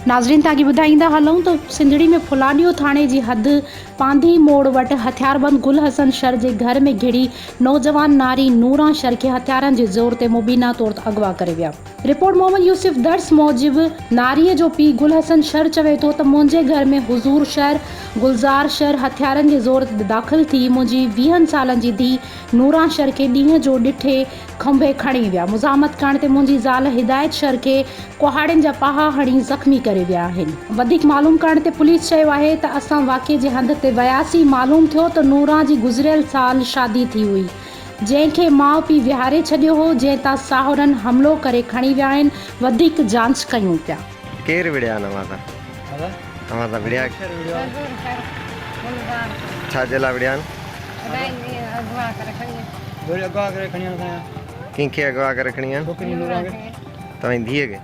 ناظرين توهان کي ٻڌائيندا هلون ته سنڌڙي ۾ ڦلاڏيو ٿاڻي جي حد پانڌي موڙ وٽ هٿياربند گل حسن شر جي گهر ۾ گهڙي نوجوان ناري نوران شر کي هٿيارن جي زور تي مبينا طور اغوا ڪري ويا. رپورٽ محمد يوسف درس موجب ناريء جو پيء گل حسن شر چوي ٿو ته منهنجي گهر ۾ حضور شر، گلزار شر هٿيارن جي زور تي داخل ٿي منهنجي ويهن سالن جي ڌيء نوران شر کي ڏينهن جو ڏٺي کنڀي کڻي ويا. مزاحمت ڪرڻ تي منهنجي زال هدايت شر کي ڪهاڙين جا پها هڻي زخمي ڪري ويا آهن. وڌيڪ معلوم ڪرڻ تي پوليس چيو آهي ته اسان واقعي جي هنڌ تي وياسين معلوم ٿيو ته نوران جي گذريل سال شادي ٿي هئي جنهن کي ماء پيء ويهاري ڇڏيو هو جنهن تان ساهرن حملو ڪري کڻي ويا آهن وڌيڪ جانچ ڪيون پيا. ڪير وڙهيا آهن اوهان سان؟ اوهان سان وڙهيا؟ ڇا جي لاء وڙهيا آهن؟ ڪنهن کي اغوا ڪري کڻي ويا آهن؟ توهان جي ڌيء کي؟